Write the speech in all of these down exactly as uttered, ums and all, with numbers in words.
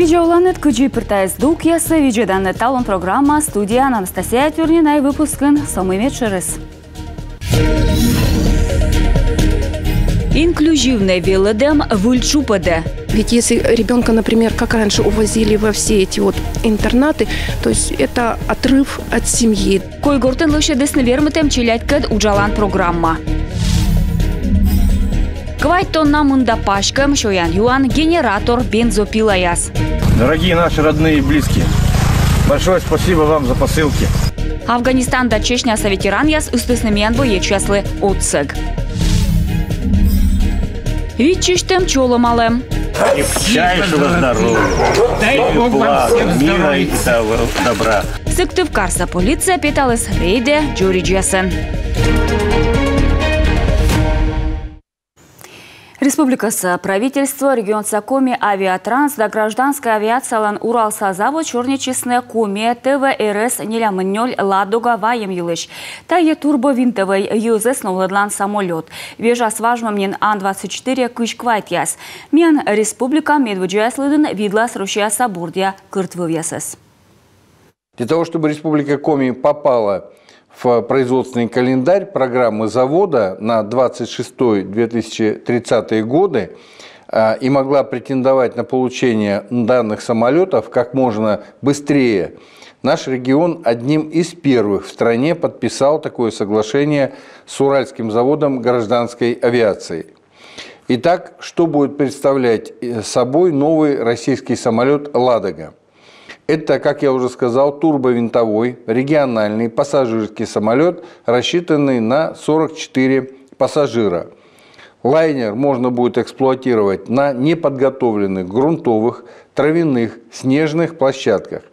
Видза оланныд, кыдзи пыр тайӧ здукъясӧ видзӧданныд. Талун программа, студияын Анастасия Тюрнина. И выпускын со мый медшӧрыс. Инклюзивнӧй велӧдӧм выль тшупӧдӧ. Ведь если ребенка, например, как раньше увозили во все эти вот интернаты, то есть это отрыв от семьи. Койгортын лӧсьӧдісны вермытӧм челядькӧд уджалан программа. Квайт тонна мында паськӧм сёян-юан, генератор, бензопилаяс. Дорогие наши родные и близкие, большое спасибо вам за посылки. Афганистан да Чечняса ветеранъяс ыстісны миян боецъяслы отсӧг. Виччысьтӧм чолӧмалӧм. Крепчайшего здоровья. Дай Бог вам всем здоровья. Мира и добра. Сыктывкарса полиция петаліс рейдӧ дзоридзьясӧн. Республикаса правительство, регионса Коми авиатранс да гражданскӧй авиациялӧн Уралса завод сёрнитчисны Коми ТВ РС нелямын нёль Ладога вайӧм йылысь. Тайӧ турбовинтовӧй йӧзӧс новлӧдлан самолёт. Вежас важмӧм нин Ан двадцать четыре кызь квайтъяс. Миян республика медводдзаяс лыдын видлас Россияса бордъя кӧрт вӧвъясӧс. Для того, чтобы Республика Коми попала в производственный календарь программы завода на двадцать шестой — две тысячи тридцатые годы, а, и могла претендовать на получение данных самолётов как можно быстрее, наш регион одним из первых в стране подписал такое соглашение с Уральским заводом гражданской авиации. Итак, что будет представлять, э, собой новый российский самолёт «Ладога»? Это, как я уже сказал, турбовинтовой региональный пассажирский самолёт, рассчитанный на сорок четыре пассажира. Лайнер можно будет эксплуатировать на неподготовленных грунтовых, травяных, снежных площадках,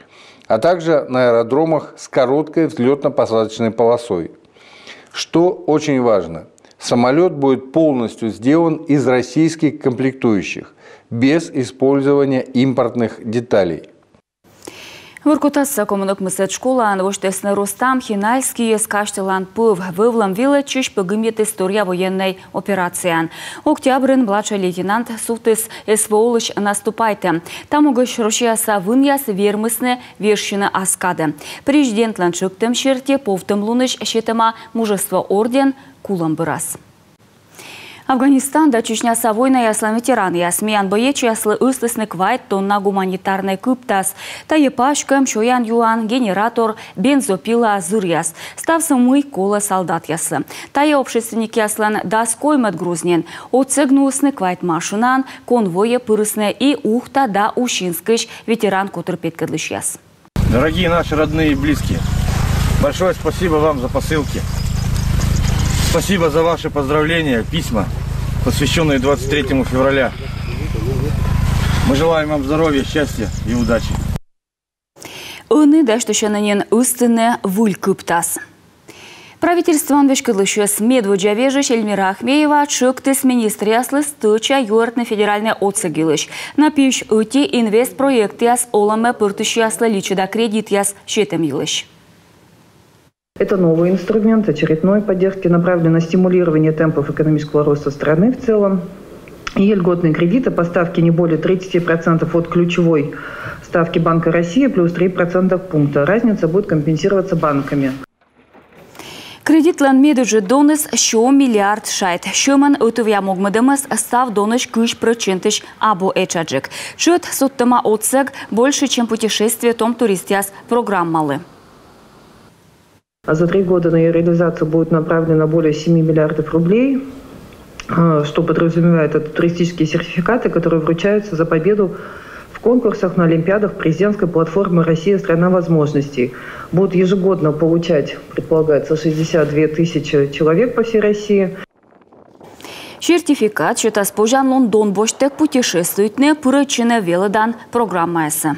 а также на аэродромах с короткой взлётно-посадочной полосой. Что очень важно, самолёт будет полностью сделан из российских комплектующих, без использования импортных деталей. Воркутаса комын ӧкмысӧд школаын восьтісны Рустам Хинальскийӧс казьтылан пӧв. Вӧвлӧм велӧдчысь пӧгибнитіс торъя военнӧй операцияын. Октябрын младшӧй лейтенант сувтіс СВО-лысь наступайтӧм. Та могысь Россияса вынъяс вермисны вежсьыны ас кадӧ. Президентлӧн тшӧктӧм серти, повтӧмлунысь сетӧма Мужество орден кулӧм бӧрас. Афганистан да Чечняса войнаяслӧн ветеранъяс миян боецъяслы ыстісны квайт тонна гуманитарнӧй кыптас. Тайӧ паськӧм, сёян-юан, генератор, бензопила, зыръяс. Ставсӧ, мый колӧ солдатъяслы. Тайӧ общественникъяслӧн дас коймӧд груз нин. Отсӧг нуисны квайт машинаӧн, конвойӧ пырисны и Ухта да Усинскысь ветеран котыр петкӧдлысьяс. Дорогие наши родные и близкие, большое спасибо вам за посылки. Спасибо за ваши поздравления, письма, посвящённые двадцать третьему февраля. Мы желаем вам здоровья, счастья и удачи. Ӧні дасьтысьӧны нин ыстыны выль кыптас. Правительствоӧн веськӧдлысьӧс медводдза вежысь Эльмира Ахмеева тшӧктіс министръяслы стӧча юӧртны федеральнӧй отсӧг йылысь. На пиысь ӧти — инвестпроектъяс олӧмӧ пӧртысьяслы личӧда кредитъяс сетӧм йылысь. Это новый инструмент очередной поддержки, направленный на стимулирование темпов экономического роста страны в целом. И льготные кредиты по ставке не более тридцати процентов от ключевой ставки Банка России плюс три процентных пункта. Разница будет компенсироваться банками. Кредитлӧн медыджыд доныс сё миллиард шайт. Сьӧмӧн ӧтувъя могмӧдӧмыс став донысь кызь прӧчентысь абу этшаджык. Тшӧт содтӧма отсӧг «Больше, чем путешествие» том туристъяс программалы. А за три года на её реализацию будет направлено более семи миллиардов рублей, э, что подразумевает это туристические сертификаты, которые вручаются за победу в конкурсах, на олимпиадах президентской платформы «Россия — страна возможностей». Будут ежегодно получать, предполагается, шестьдесят две тысячи человек по всей России. Сертификат сетас позянлун дон босьттӧг путешествуйтны, пырӧдчыны велӧдан программаясӧ.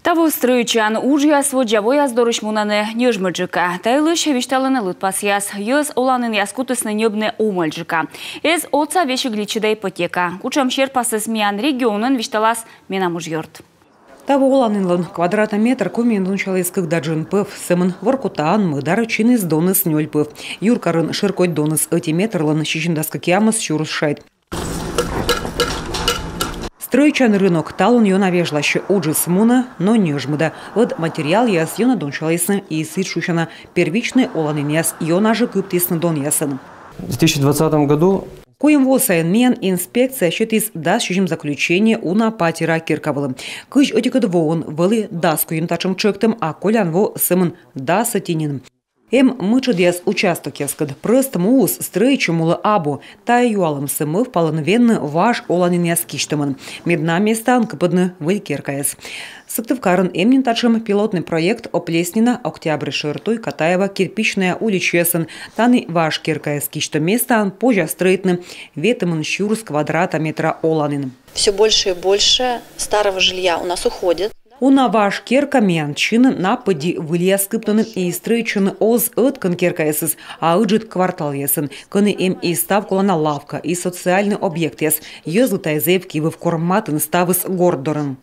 Таво стрӧитчан уджъяс воддза вояс дорысь мунӧны ньӧжмӧдджыка. Та йылысь висьталӧны лыдпасъяс. Йӧз оланінъяс кутісны ньӧбны омӧльджыка. Эз отса весиг личӧда ипотека. Кутшӧм серпасыс миян регионын, висьталас менам уджъёрт. Таво оланінлӧн квадратнӧй метр Комиын унсяліс кык да джын пӧв. Сӧмын Воркутаын, мӧдарӧ, чиніс доныс нёль пӧв. Юркарын шӧркодь доныс ӧти метрлӧн сизимдас кӧкъямыс сюрс шайт. Стрӧитчан рынок талун ёна вежлассьӧ, уджыс мунӧ, но ньӧжмыда. Ӧд материалъяс ёна донсьылісны и сідз шусяна первичнӧй оланінъяс ёна жӧ кыптісны донъясӧн. В две тысячи двадцатом году Куим во сайын миян инспекция сетіс дас сизим заключение уна патера керка вылӧ. Кызь ӧтикӧд воын вӧлі дас куим татшӧм тшӧктӧм, а колян во сӧмын дас ӧти нин. Эм мытшӧдъяс участокъяскӧд, прӧст муыс стрӧитчӧм улӧ абу. Тайӧ юалӧмсӧ мӧвпалӧны венны важ оланінъяс кисьтӧмӧн, мед на местаын кыпӧдны выль керкаяс. Сыктывкарын эм нин татшӧм пилотный проект Оплеснина, Октябрь шӧр туй, Катаева, Кирпичная уличьясын. Тані важ керкаяс кисьтӧм местаын позяс стрӧитны ветымын сюрс квадрата метра оланін. Все больше и больше старого жилья у нас уходит. Уна важ керка миян чинын на пыдди выльяс кыптӧны и стрӧитчӧны оз ӧткӧн керкаясыс, а ыджыд кварталъясын, кӧні эм и став колана лавка, и социальнӧй объектъяс. Йӧзлы тайӧ зэв кивыв, кор матын ставыс горт дорын.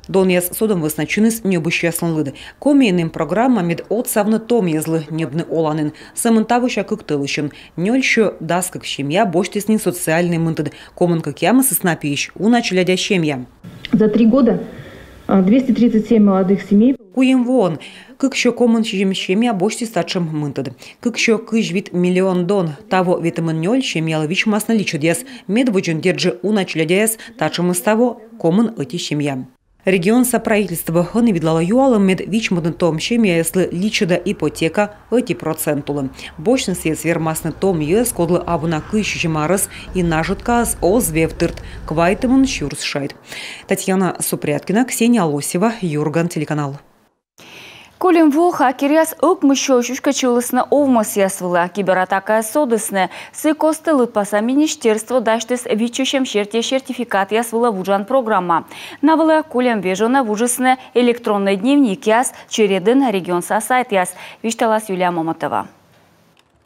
Донъяс содӧм вӧсна чиніс ньӧбысьяслӧн лыд. Комиын эм программа, мед отсавны том йӧзлы ньӧбны оланін. Сӧмын тавося кык тӧлысьӧн нёльсё дас кык семья босьтіс нин социальнӧй мынтӧд. Комын кӧкъямысыс на пиысь уна челядя семья. За три года, а, двести тридцать семь молодых семей. Куим воын кыксё комын сизим семья босьтіс татшӧм мынтӧд. Кыксё кызь вит миллион дон. Таво ветымын нёль семьялы вичмасны личӧдъяс. Медводдзаӧн, дерт жӧ, уна челядяяс, татшӧмыс таво комын ӧти семья. Регионса правительство ӧні видлалӧ юалӧм, мед вичмӧдны том семьяяслы личӧда ипотека ӧти процент улын. Босьтны сійӧс вермасны том йӧз, кодлы абу на кызь сизим арӧс и нажӧткаыс оз вевтырт, квайтымын сюрс шайт. Татьяна Супряткина, Ксения Лосева, «Юрган» телеканал. Куим во хакеръяс ӧкмыссё уськӧдчылісны овмӧсъяс вылӧ. Кибератакаяс содісны. Сы кості лыдпаса министерство дасьтіс виччысьӧм серти сертификатъяс вылӧ вуджан программа. На вылӧ кольӧм вежонӧ вуджисны электроннӧй дневникъяс, чередын регионса сайтъяс. Висьталас Юлия Момотова.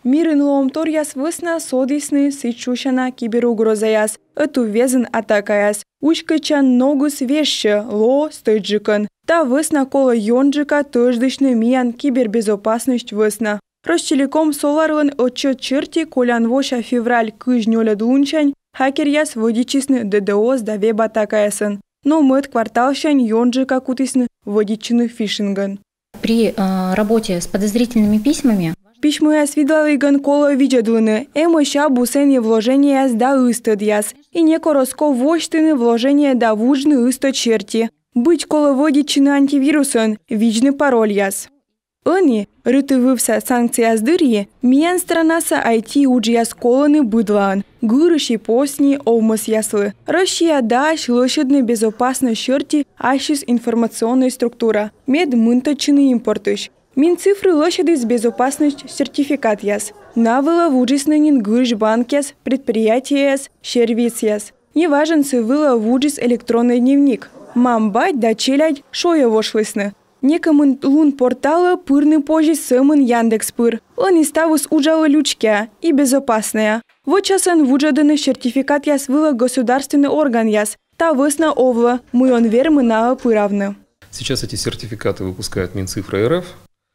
Мирын лоӧмторъяс вӧсна содісны сідз шусяна киберугрозаяс, ӧтуввезйын атакаяс. Уськӧдчан ногыс вежсьӧ, лоӧ стӧчджыкӧн. Та вӧсна колӧ ёнджыка тӧждысьны миян кибербезопасность вӧсна. Ростелеком Соларлӧн отчёт серти колян вося февраль кызь нёльӧд лунсянь хакеръяс вӧдитчисны ДДОС да веб-атакаясӧн. Но мӧд кварталсянь ёнджыка кутісны вӧдитчыны фишингӧн. При, э, работе с подозрительными письмами. Письмӧяс видлалігӧн колӧ видзӧдлыны, эмӧсь-а абу сэні вложениеяс да ыстӧдъяс. И некор оз ков восьтыны вложение да вуджны ыстӧд серти. Быть колӧ вӧдитчыны антивирусӧн, видзны парольяс. Ӧні, рытыввывса санкцияс дырйи, миян странаса айти уджъяс колӧны быдлаын, гырысь и посни овмӧсъяслы. Россия дась лӧсьӧдны безопасность серти ассьыс информационнӧй структура, мед мынтӧдчыны импортысь. Минцифры лӧсьӧдіс безопасность сертификатъяс. На вылӧ вуджисны нин гырысь банкъяс, предприятиеяс, сервисъяс. Неважӧн сы вылӧ вуджис электроннӧй дневник. Мам-бать да челядь шойӧ вошлісны. Некымын лун порталӧ пырны позис сӧмын Яндекс пыр. Ӧні ставыс уджалӧ лючкеа и безопаснӧя. Вочасӧн вуджӧдӧны сертификатъяс вылӧ государственнӧй органъяс. Та вӧсна овлӧ, мый он вермы наӧ пыравны. Сейчас эти сертификаты выпускает Минцифра РФ.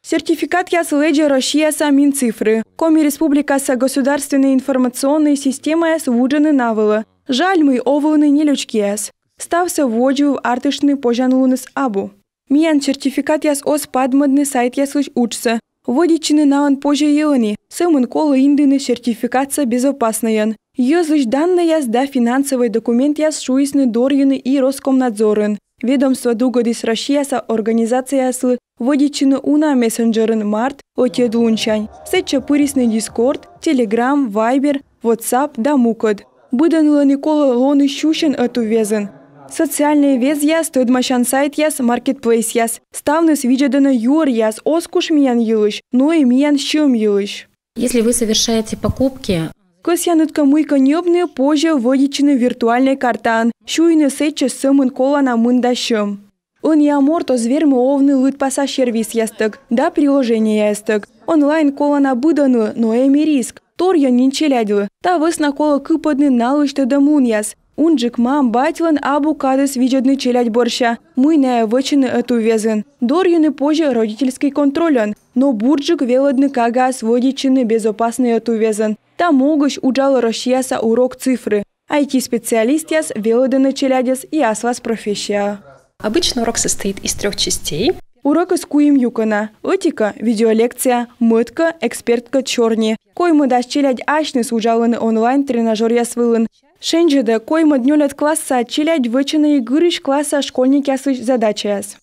Сертификатъяс лэдзӧ Россияса Минцифры. Коми Республикаса государственнӧй информационнӧй системаяс вуджӧны на вылӧ. Жаль, мый овлӧны нелючкияс. Ставсӧ водзвыв артыштны позянлуныс абу. Миян сертификатъяс оз падмӧдны сайтъяслысь уджсӧ. Вӧдитчыны наӧн позьӧ и ӧні, сӧмын колӧ индыны сертификатсӧ безопаснӧйӧн. Йӧзлысь данныяс да финансовӧй документъяс шуисны дорйыны и Роскомнадзорын. Ведомство дугӧдіс Россияса организацияяслы вӧдитчыны уна мессенджерын март ӧтиӧд лунсянь. Сэтчӧ пырисны Discord, Telegram, Viber, WhatsApp да мукӧд. Быдӧнлӧн и колӧ лоны сюсьӧн ӧтуввезйын. Социальнӧй везъяс, тӧдмасян сайтъяс, маркетплейсъяс. Ставныс видзӧдӧны юӧръяс оз куш миян йылысь, но и миян сьӧм йылысь. Если вы совершаете покупки, кӧсъянныд кӧ мыйкӧ ньӧбны, позьӧ вӧдитчыны виртуальнӧй картаӧн, сюйны сэтчӧ сӧмын колана мында сьӧм. Ӧнія морт оз вермы овны лыдпаса сервисъястӧг да приложениеястӧг. Онлайн колана быдӧнлы, но эм и риск. Торйӧн нин челядьлы. Та вӧсна колӧ кыпӧдны налысь тӧдӧмлунъяс. Унджык мам-батьлӧн абу кадыс видзӧдны челядь бӧрся, мый найӧ вӧчӧны ӧтуввезйын. Дорйыны позьӧ родительскӧй контрольӧн, но бурджык велӧдны кагаӧс вӧдитчыны безопаснӧй ӧтуввезйын. Та могысь уджалӧ Россияса «Урок цифры». Айти-специалистъяс велӧдӧны челядьӧс и аслас профессияӧ. Обычно урок состоит из трёх частей. Урокыс куим юкӧна. Ӧтикӧ — видеолекция, мӧдкӧ — эксперткӧд сёрни. Коймӧдас челядь асьныс уджалӧны онлайн-тренажёръяс вылын. Шензьӧдӧ, коймӧд-нёльӧд классса челядь вӧчӧны и гырысь класса школьникъяслысь задачаяс.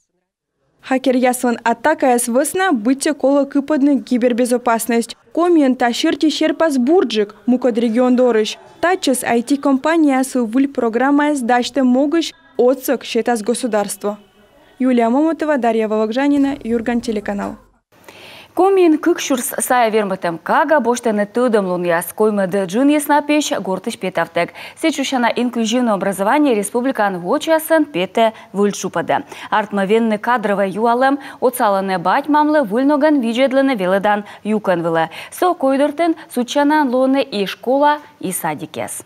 Хакеръяслӧн атакаяс вӧсна быттьӧ колӧ кыпӧдны кибербезопасность. Комиын та серти серпас бурджык мукӧд регион дорысь. Татчӧс айти-компанияяслы выль программаяс дасьтӧм могысь отсӧг сетас государство. Юлия Момотова, Дарья Вологжанина, «Юрган» телеканал. Комиын кык сюрс сайӧ вермытӧм кага босьтӧны тӧдӧмлунъяс. Коймӧд джынйыс на пиысь гортысь петавтӧг. Сідз шусяна инклюзивнӧй образование республикаын вочасӧн петӧ выль тшупӧдӧ. Артмӧ венны кадровӧй юалӧм, отсалӧны бать-мамлы, выль ногӧн видзӧдлӧны велӧдан юкӧн вылӧ. Со койдортын сутчанаӧн лоӧны и школа, и садикъяс.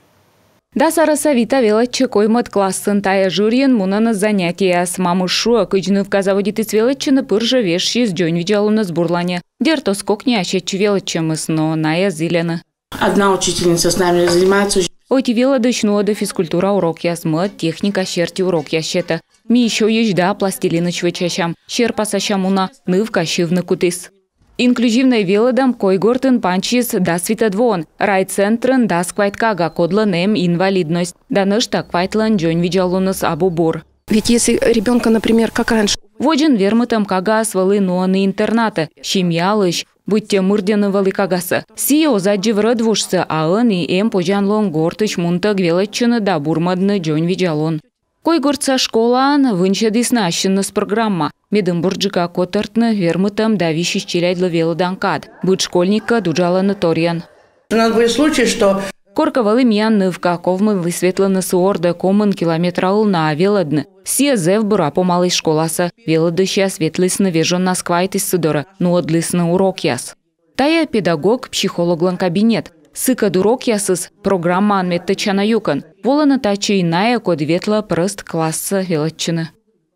Дас арӧса Вита велӧдчӧ коймӧд классын. Тайӧ жырйын мунӧны занятиеяс. Мамыс шуӧ, кыдз нывка заводитіс велӧдчыны, пыр жӧ вежсис дзоньвидзалуныс бурланьӧ. Дерт, оз кокниа сетчы велӧдчӧмыс, но найӧ зільӧны. Одна учительница с нами занимается. Ӧти велӧдысь нуӧдӧ физкультура урокъяс, мӧд техника серти урокъяс сетӧ. Ми сёйысь да пластилинысь вӧчасям. Серпасасям уна, нывка сьывны кутіс. Инклюзивнӧй велӧдӧм Койгортын пансис дас витӧд воын. Райцентрын дас квайт кага, кодлӧн эм инвалидность. Да нӧшта квайтлӧн дзоньвидзалуныс абу бур. Ведь если ребёнка, например, как раньше. Водзын вермытӧм кагаӧс вӧлі нуӧны интернатӧ, семьялысь, быттьӧ мырддьӧны вӧлі кагасӧ. Сійӧ оз аддзыв рӧдвужсӧ, а ӧні эм позянлун гортысь мунтӧг велӧдчыны да бурмӧдны дзоньвидзалун. Койгортса школаын вынсьӧдісны ассьыныс программа, медым бурджыка котӧртны вермытӧм да висьысь челядьлы велӧдан кад. Быд школьниккӧд уджалӧны торйӧн. У нас были случаи, что... Коркӧ вӧлі миян нывка ковмыліс ветлыны сы ордӧ комын километра ылнаӧ велӧдны. Сійӧ зэв бура помаліс школасӧ. Велӧдысьяс ветлісны вежоннас квайтіс сы дорӧ, нуӧдлісны урокъяс. Тайӧ педагог-психологлӧн кабинет. Сыкӧд урокъясыс программаын медтӧдчана юкӧн. Волӧны татчӧ и найӧ, коді ветлӧ прӧст классӧ велӧдчыны.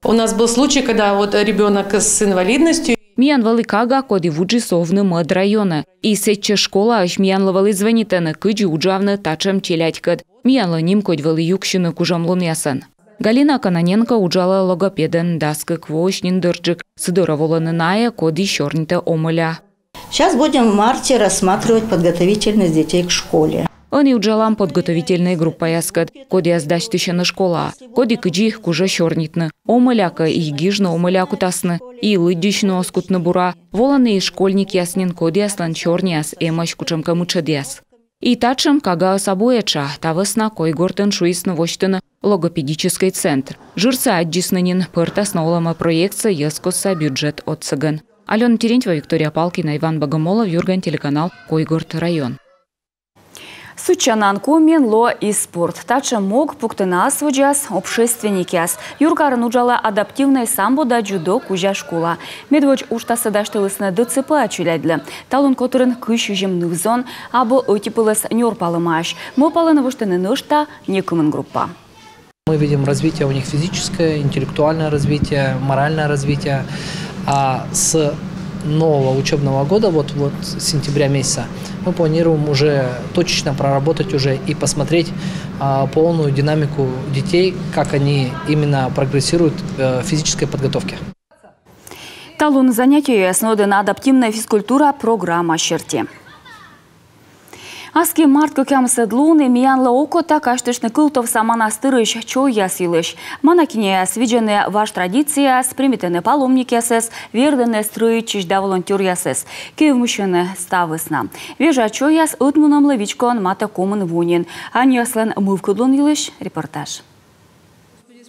У нас был случай, когда вот ребёнок с инвалидностью. Миян вӧлі кага, коді вуджис овны мӧд районӧ. И сэтчӧс школаысь миянлы вӧлі звӧнитӧны, кыдзи уджавны татшӧм челядькӧд. Миянлы нимкодь вӧлі юксьыны кужӧмлунъясӧн. Галина Кононенко уджалӧ логопедӧн дас кык воысь нин дырджык. Сы дорӧ волӧны найӧ, коді сёрнитӧ омӧля. Сейчас будем в марте рассматривать подготовительность детей к школе. Ӧні уджалам подготовительнӧй группаяскӧд, кодъяс дасьтысьӧны школаӧ, коді кыдзи кужӧ сёрнитны. Омӧля кӧ, и гижны омӧля кутасны, и лыддьысьны оз кутны бура. Волӧны и школьникъяс нин, кодъяслӧн сёрниас эмӧсь кутшӧмкӧ мытшӧдъяс. И татшӧм кагаыс абу этша. Та вӧсна Койгортын шуисны восьтыны логопедическӧй центр. Жырсӧ аддзисны нин, пӧртасны олӧмӧ проектсӧ йӧзкостса бюджет отсӧгӧн. Алёна Терентьева, Виктория Палкина, Иван Богомолов, «Юрган» телеканал, Койгорт район. Сутчанаӧн Комиын лоӧ и спорт. Татшӧм мог пуктыны ас водзас общественникъяс. Юркарын уджалӧ адаптивнӧй самбо да дзюдо кузя школа. Медводз уджтассӧ дасьтылісны ДЦП-а челядьлы. Талун котырын кызь сизим ныв-зон абу ӧтипӧлӧс нёрпалӧмаӧсь. Мӧвпалӧны восьтыны нӧшта некымын группа. Мы видим развитие у них физическое, интеллектуальное развитие, моральное развитие. А с нового учебного года, вот, вот с сентября месяца, мы планируем уже точечно проработать уже и посмотреть, а, полную динамику детей, как они именно прогрессируют, э, в физической подготовке. Талун занятиеяс нуӧдӧны адаптивнӧй физкультура программа серти. Аски март кӧкъямысӧд лунӧ миянлы окота казьтыштны Кылтовса манастырысь чойяс йылысь. Манакиняяс видзӧны важ традицияяс, примитӧны паломникъясӧс, вердӧны стрӧитчысь да волонтёръясӧс. Кевмысьӧны ставыс на. Вежа чойяс ӧтмунӧмлы вичкоӧн матӧ комын во нин. Аньяслӧн мывкыдлун йылысь репортаж.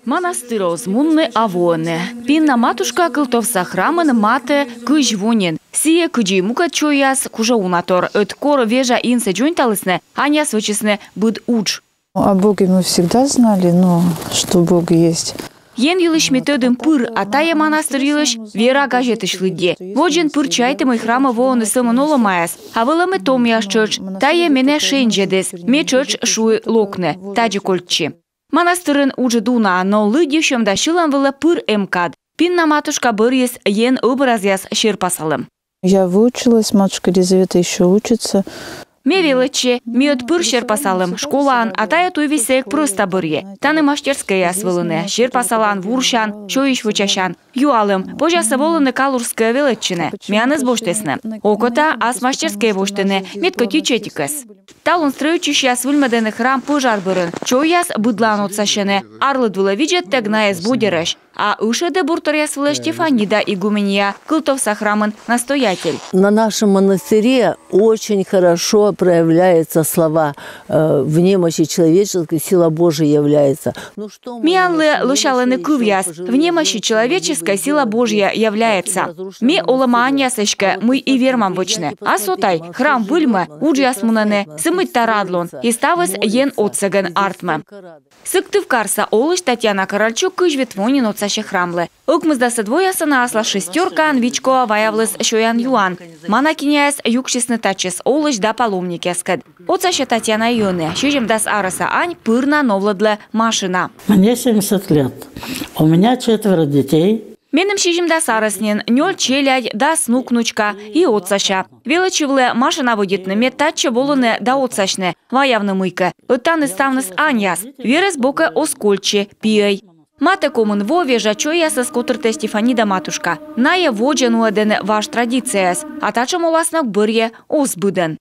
Манастырӧ оз мунны, а воӧны. Пинна матушка Кылтовса храмын матӧ кызь во нин. Сійӧ, кыдзи мукӧд чойяс, кужӧ уна тор. Ӧд кор вежа инсӧ дзоньталісны, аньяс вӧчисны быд удж. О Боге мы всегда знали, но что Бог есть. Ен йылысь ми тӧдім пыр, а тайӧ манастыр йылысь вера газетысь лыдди. Водзын пыр чайті, мый храмӧ воӧны сӧмын олӧмаяс, а вӧлӧмӧ томъяс тшӧтш. Тайӧ менӧ шензьӧдіс, ме тшӧтш шуи локны, тадзи кольччи. Манастырын уджыд уна, но лыддьысьӧм да сьылӧм вылӧ пыр эм кад. Пинна матушка бӧрйис ен ӧбразъяс серпасалӧм. Я выучилась, матушка Елизавета ещё учится. Ме велӧдчи, ми ӧд пыр серпасалім школаын, а тайӧ туйвизьсӧ эг прӧста бӧрйы. Тані мастерскӧйяс вӧліны: серпасалан, вурсян, сёйысь вӧчасян. Юалім, позяс-ӧ волыны Калужскӧйӧ велӧдчыны. Миянӧс босьтісны. Окота ас мастерскӧй восьтыны, мед кӧть ичӧтикӧс. Талун стрӧитчысьяс выльмӧдӧны храм пӧжар бӧрын. Чойяс быдлаын отсасьӧны. Арлыд вылӧ видзӧдтӧг найӧс бодьӧрӧсь. А ышӧдӧ бурторъяс вылӧ Стефанида игуменья, Кылтовса храмын настоятель. На нашем монастыре очень хорошо проявляются слова, э, «В немощи человеческой сила Божия является». Ну что мы... Миянлы лӧсялӧны кывъяс: «В немощи человеческой сила Божья является». Ми олӧма аньяс эськӧ, мый и вермам вӧчны. А со тай: храм выльмӧ, уджъяс мунӧны, сы мында радлун, и ставыс Ен отсӧгӧн артмӧ. Сыктывкарса олысь Татьяна Корольчук кызь вит во нин отсасьӧ храмлы. Ӧкмысдасӧд воясӧ на аслас шестёркаӧн вичкоа ваявліс сёян-юан. Монахиняяс юксисны татчӧс олысь да паломникъяскӧд. Отсасьӧ Татьяна и ӧні. Сизимдас арӧса ань пыр на новлӧдлӧ машина. Мне семьдесят лет. У меня четверо детей. Меным сизимдас арӧс нин, нёль челядь, дас нук-нучка, и отсася. Велӧдчывлі машина вӧдитны, мед татчӧ волыны да отсасьны, ваявны мыйкӧ. Ӧд тані ставныс аньяс. Верӧс бокӧ оз кольччы, пиӧй. Матӧ комын во вежа чойясӧс котыртӧ Стефанида матушка. Найӧ водзӧ нуӧдӧны важ традицияяс, а татшӧм оласног бӧрйӧ оз быдӧн.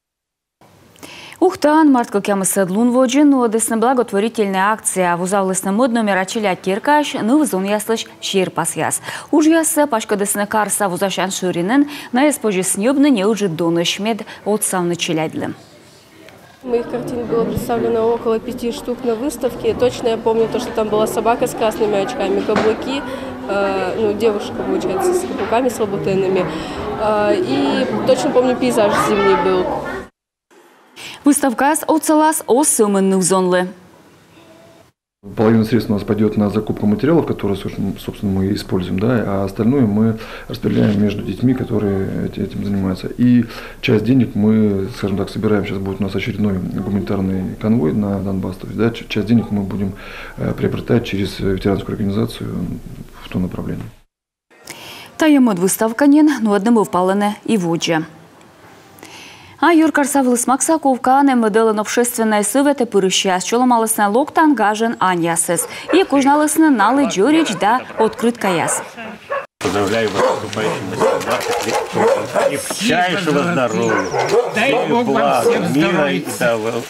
Ухтаын март кӧкъямысӧд лун водзын нуӧдісны благотворительнӧй акция. Вузавлісны мӧд номера челядь керкаысь ныв-зонъяслысь серпасъяс. Уджъяссӧ паськӧдісны карса вузасян шӧринын. Найӧс позис ньӧбны неыджыд донысь, мед отсавны челядьлы. Моих картин было представлено около пяти штук на выставке. Точно я помню то, что там была собака с красными очками, каблуки, э, ну, девушка, получается, с каблуками, с лабутенами. Э, и точно помню, пейзаж зимний был. Выставкаыс отсалас оз сӧмын ныв-зонлы. Половина средств у нас пойдет на закупку материалов, которые, собственно, собственно, мы используем, да, а остальное мы распределяем между детьми, которые эти- этим занимаются. И часть денег мы, скажем так, собираем, сейчас будет у нас очередной гуманитарный конвой на Донбасс, то есть, да, ч- часть денег мы будем э, приобретать через э, ветеранскую организацию в то направление. Тайӧ мӧд выставка нин, нуӧдны мӧвпалӧны и водзӧ. А юркарса вылыс Максаковкаын эмӧдӧлӧны общественнӧй сӧветӧ пырысьяс. Чолӧмалісны локтан гажӧн аньясӧс и козьналісны налы дзоридз да открыткаяс. Поздравляю вас с наступающим восемнадцатилетием. Крепчайшего здоровья, дай Бог вам всем мира и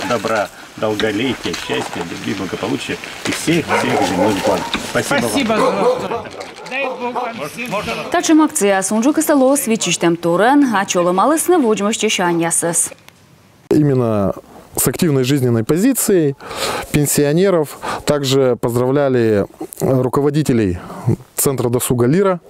добра, долголетия, счастья, любви, благополучия и всех, всех земных благ. Спасибо вам. Спасибо за... Дай Бог вам всем здоровья. Татшӧм акцияыс унджыкыс лоӧ виччысьтӧм торйӧн, а чолӧмалісны водзмӧстчысь аньясӧс. Именно с активной жизненной позицией пенсионеров. Также поздравляли руководителей Центра досуга «Лира»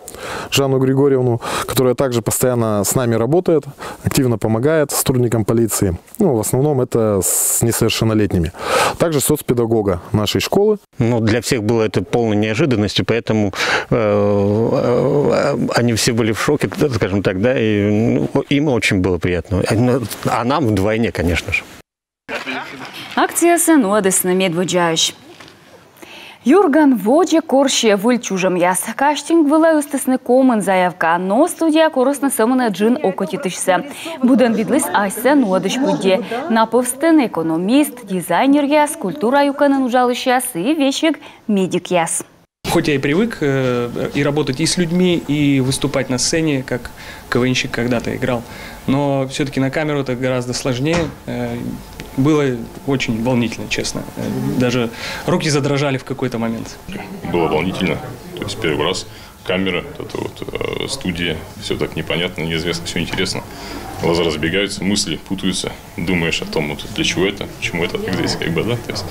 Жанну Григорьевну, которая также постоянно с нами работает, активно помогает сотрудникам полиции. Ну, в основном это с несовершеннолетними. Также соцпедагога нашей школы. Ну, для всех было это полной неожиданностью, поэтому э, э, они все были в шоке, скажем так, да, и ну, им очень было приятно. А нам вдвойне, конечно же. Акциясӧ нуӧдісны медводдзаысь. Юрган водзӧ корсьӧ выль чужӧмъяс. Кастинг вылӧ ыстісны комын заявка, но студияӧ корисны сӧмын джын окотитысьсӧ. Быдӧн видліс асьсӧ нуӧдысь пыдди. На пӧвстын экономист, дизайнеръяс, культура юкӧнын уджалысьяс и весиг медикъяс. Хоть я и привык э, и работать и с людьми, и выступать на сцене, как КВНщик когда-то играл, но все-таки на камеру это гораздо сложнее. Э, Было очень волнительно, честно. Э, Даже руки задрожали в какой-то момент. Было волнительно. То есть первый раз камера, вот это вот э, студия, все так непонятно, неизвестно, все интересно. Глаза разбегаются, мысли путаются. Думаешь о том, вот, для чего это, почему это так здесь, как бы, да, то есть,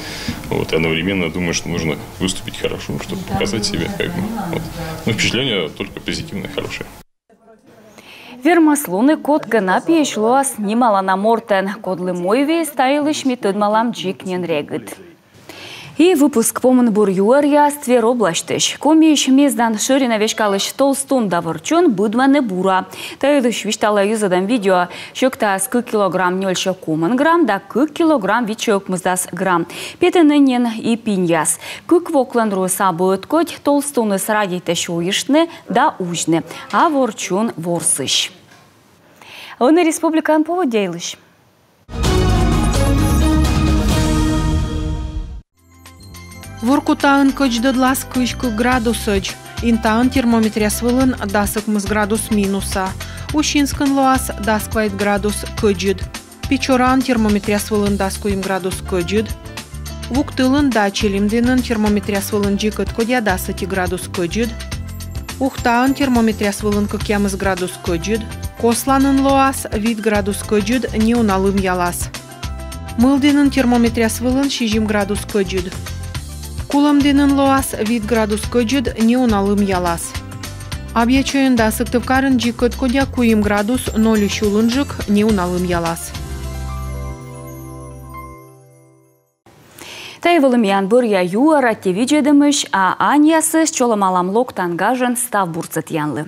вот, и одновременно думаешь, что нужно выступить хорошо, чтобы показать себя, как бы, вот. Ну, впечатление только позитивное, хорошее. Вермас лоны, кодкӧ на пиысь лоас нималана мортӧн, кодлы мойвиис, та йылысь ми тӧдмалам дзик нин регыд. И выпуск помын бур юӧръяс Тверь обласьтысь. Комиысь мездан шӧринӧ веськалысь толстун да ворчун быдмӧны бура. Та йылысь висьталӧ йӧзӧдӧм видео. Сьӧктаыс кык килограмм нёльсё комын грамм да кык килограмм витсё ӧкмысдас грамм. Петӧны нин и пиньяс. Кык воклӧн руыс абу ӧткодь, толстуныс радейтӧ сёйыштны да узьны, а ворчун ворсысь. Ӧні республикаын поводдя йылысь. Воркутаын кӧдздӧдлас кызь кык градусӧдз. Интаын термометръяс вылын дас ӧкмыс градус минуса. Усинскын лоас дас квайт градус кӧдзыд. Печораын термометръяс вылын дас куим градус кӧдзыд. Вуктылын да Челимдінын термометръяс вылын дзик ӧткодя дас ӧти градус кӧдзыд. Ухтаын термометръяс вылын кӧкъямыс градус кӧдзыд. Косланын лоас вит градус кӧдзыд, неуна лымъялас. Мылдінын термометръяс вылын сизим градус кӧдзыд. Кулӧмдінын лоас вит градус кӧдзыд, неуна лымъялас. Абъячойын да Сыктывкарын дзик ӧткодя куим градус, нольысь улынджык, неуна лымъялас. Тайӧ вӧлі миян бӧръя юӧр. Аттьӧ видзӧдӧмысь, а аньясӧс чолӧмалам локтан гажӧн став бурсӧ тіянлы.